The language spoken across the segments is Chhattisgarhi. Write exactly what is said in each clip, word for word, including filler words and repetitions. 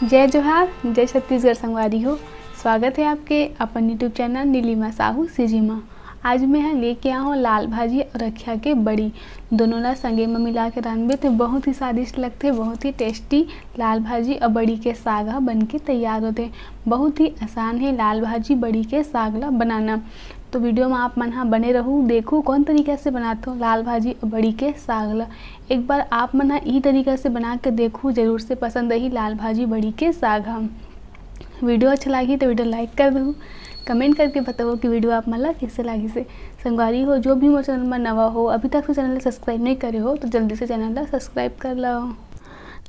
जय जोहार, जय छत्तीसगढ़ संगवारी हो। स्वागत है आपके अपन YouTube channel Nilima Sahu CG मा। आज मैं ह लेके आए हूँ लाल भाजी और रखिया के बड़ी। दोनों ला संगे म मिला के रांधबे तो बहुत ही स्वादिष्ट लगथे, बहुत ही टेस्टी लाल भाजी और बड़ी के साग ह बन के तैयार होथे। बहुत ही आसान है लाल भाजी बड़ी के साग ला बनाना। तो वीडियो में आप मन ह बने रहू, देखू कौन तरीका से बनाथो लाल भाजी और बड़ी के साग ला। एक बार आप मन ह इही तरीका से बना के देखू, जरूर से पसंद आही लाल भाजी बड़ी के साग ह। वीडियो अच्छा लागी तो वीडियो like कर दू, कमेंट करके बताओ कि वीडियो आप मन ला कैसे लागी से। संगवारी हो, जो भी मोर चैनल में नवा हो, अभी तक से चैनल ला सब्सक्राइब नहीं करे हो तो जल्दी से चैनल ला सब्सक्राइब कर लो।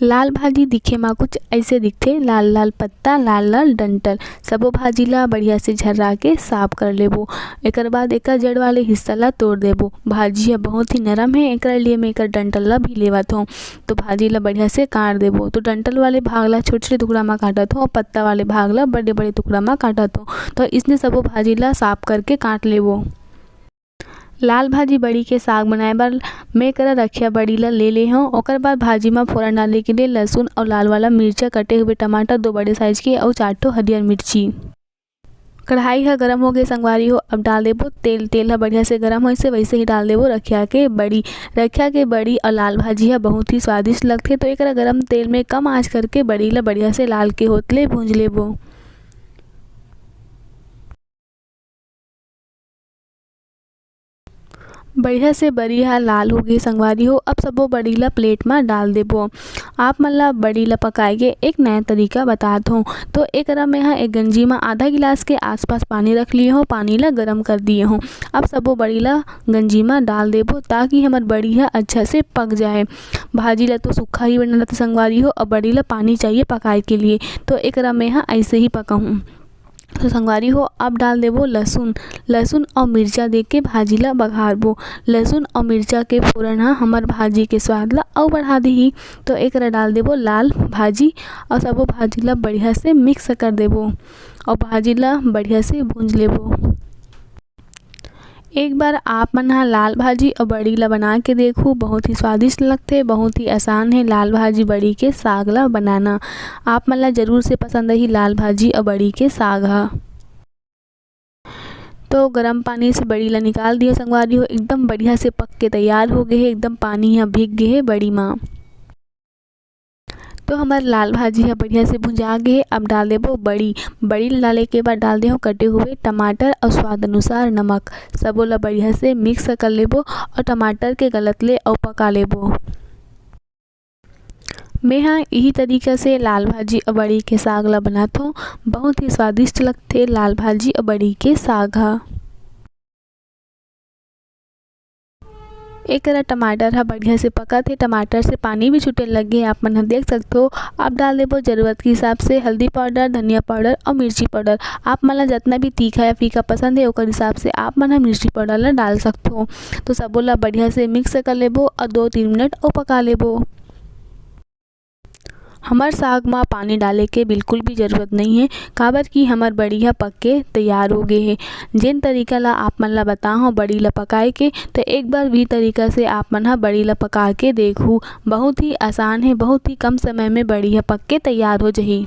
लाल भाजी दिखे मा कुछ ऐसे दिखथे, लाल लाल पत्ता, लाल लाल डंठल। सबो भाजी ला बढ़िया से झर्रा के साफ कर लेबो। एकर बाद एकर जड़ वाले हिस्सा ला तोड़ देबो। भाजी ह बहुत ही नरम है, एकरा लिए मैं एकर डंठल ला भी लेवत हूँ। तो भाजी ला बढ़िया से काट देबो। तो डंठल वाले भाग ला छोटे छोटे टुकड़ा मा काटत हूँ और पत्ता वाले भाग ला बड़े बड़े टुकड़ा मा काटत हूँ। तो इसने सबो भाजी ला साफ करके काट लेबो। लाल भाजी बड़ी के साग बनाए बर मैं करा रखिया बड़ी ला ले ले हूँ। ओकर बाद भाजी मा फोरन डाले के लिए लहसुन और लाल वाला मिर्चा, कटे हुए टमाटर, दो बड़े साइज के और चार ठो हरियर मिर्ची। कढ़ाई ह गरम हो गए संगवारी हो, अब डाल देबो तेल। तेल ह बढ़िया से गरम होइसे वैसे ही डाल देबो रखिया के बड़ी। रखिया के बड़ी और लाल भाजी ह बहुत ही स्वादिष्ट लगथे, तो एकरा गरम तेल में कम आंच करके बड़ी ला बढ़िया से लाल के होत ले भूंज लेबो। बढ़िया से बरी ह लाल हो गे संगवारी हो। अब सबो बड़ी ला प्लेट मा डाल देबो। आप मन ला बड़ी ला पकाए के एक नया तरीका बतात हूँ। तो एकरा मैं ह एक गंजी मा आधा गिलास के आसपास पानी रख लिए हूँ, पानी ला गरम कर दिए हूँ। अब सबो बड़ी ला गंजी मा डाल देबो ताकि हमर बड़ी ह अच्छा से पक जाए। भाजी ला तो सूखा ही बनाना था संगवारी हो, अब बड़ी ला पानी चाहिए पकाए के लिए, तो एकरा मैं ह ऐसे ही पकाहूँ। तो संगवारी हो, अब डाल देबो लहसुन। लहसुन और मिर्चा दे के भाजी ला बघारबो। लहसुन और मिर्चा के फोरन ह हमर भाजी के स्वाद ला अउ बढ़ा देही। तो एकरा डाल देबो लाल भाजी और सबो भाजी ला बढ़िया से मिक्स कर देबो और भाजी ला बढ़िया से भूंज लेबो। एक बार आप मन ह लाल भाजी और बड़ी ला बना के देखू, बहुत ही स्वादिष्ट लगथे, बहुत ही आसान है लाल भाजी बड़ी के साग ला बनाना। आप मन ला जरूर से पसंद आही लाल भाजी और बड़ी के साग ह। तो गरम पानी से बड़ी ला निकाल दियो संगवारी हो, एकदम बढ़िया से पक के तैयार हो गए है, एकदम पानी ह भीग गए है बड़ी मा। तो हमर लाल भाजी ह बढ़िया से भुंजा गे हे। अब डाल देबो बड़ी। बड़ी ल डाले के बाद डाल देहूँ कटे हुए टमाटर और स्वाद अनुसार नमक। सबो ल बढ़िया से मिक्स कर लेबो और टमाटर के गलत ले अउ पका लेबो। मैं ह इही तरीका से लाल भाजी अउ बड़ी के साग ल बनाथों। बहुत ही स्वादिष्ट लगथे लाल भाजी अउ बड़ी के साग ह। एक करा टमाटर ह बढ़िया से पकत हे, टमाटर से पानी भी छूटे लग गे, आप मन ह देख सकथो। अब डाल देबो जरूरत के हिसाब से हल्दी पाउडर, धनिया पाउडर और मिर्ची पाउडर। आप मन ला जितना भी तीखा या फीका पसंद है, ओकर हिसाब से आप मन ह मिर्ची पाउडर ला डाल सकथो। तो सबो ला बढ़िया से मिक्स कर लेबो और दो तीन मिनट और पका लेबो। हमर साग म पानी डाले के बिल्कुल भी जरूरत नइ हे, काबर कि हमर बड़ी ह पक के तैयार हो गे हे। जेन तरीका ला आप मन ला बताहूँ बड़ी ला पकाए के, तो एक बार भी तरीका से आप मन ह बड़ी ला पका के देखहू। बहुत ही आसान हे, बहुत ही कम समय में बड़ी ह पक के तैयार हो जही।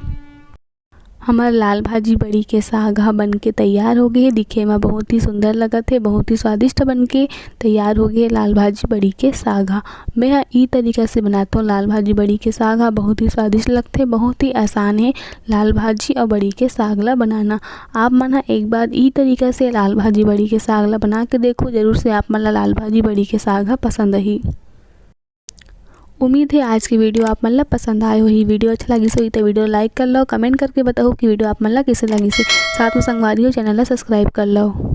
हमर लाल भाजी बड़ी के साग ह बन के तैयार हो गे हे। दिखे म बहुत ही सुंदर लगत हे, बहुत ही स्वादिष्ट बन के तैयार हो गे हे लाल भाजी बड़ी के साग ह। मैं ह ई तरीका से बनाथों लाल भाजी बड़ी के साग ह, बहुत ही स्वादिष्ट लगथे, बहुत ही आसान हे लाल भाजी अउ बड़ी के साग ला बनाना। आप मन ह एक बार ई तरीका से लाल भाजी बड़ी के साग ला बना के देखो, जरूर से आप मन ला लाल भाजी बड़ी के साग ह पसंद आही। उम्मीद है आज की वीडियो आप मन ला पसंद आए होही। वीडियो अच्छा लगिस होही तो वीडियो लाइक कर लो, कमेंट करके बताओ कि वीडियो आप मन ला कैसे लगिस हे। साथ में संगवारी हो चैनल ला सब्सक्राइब कर लो।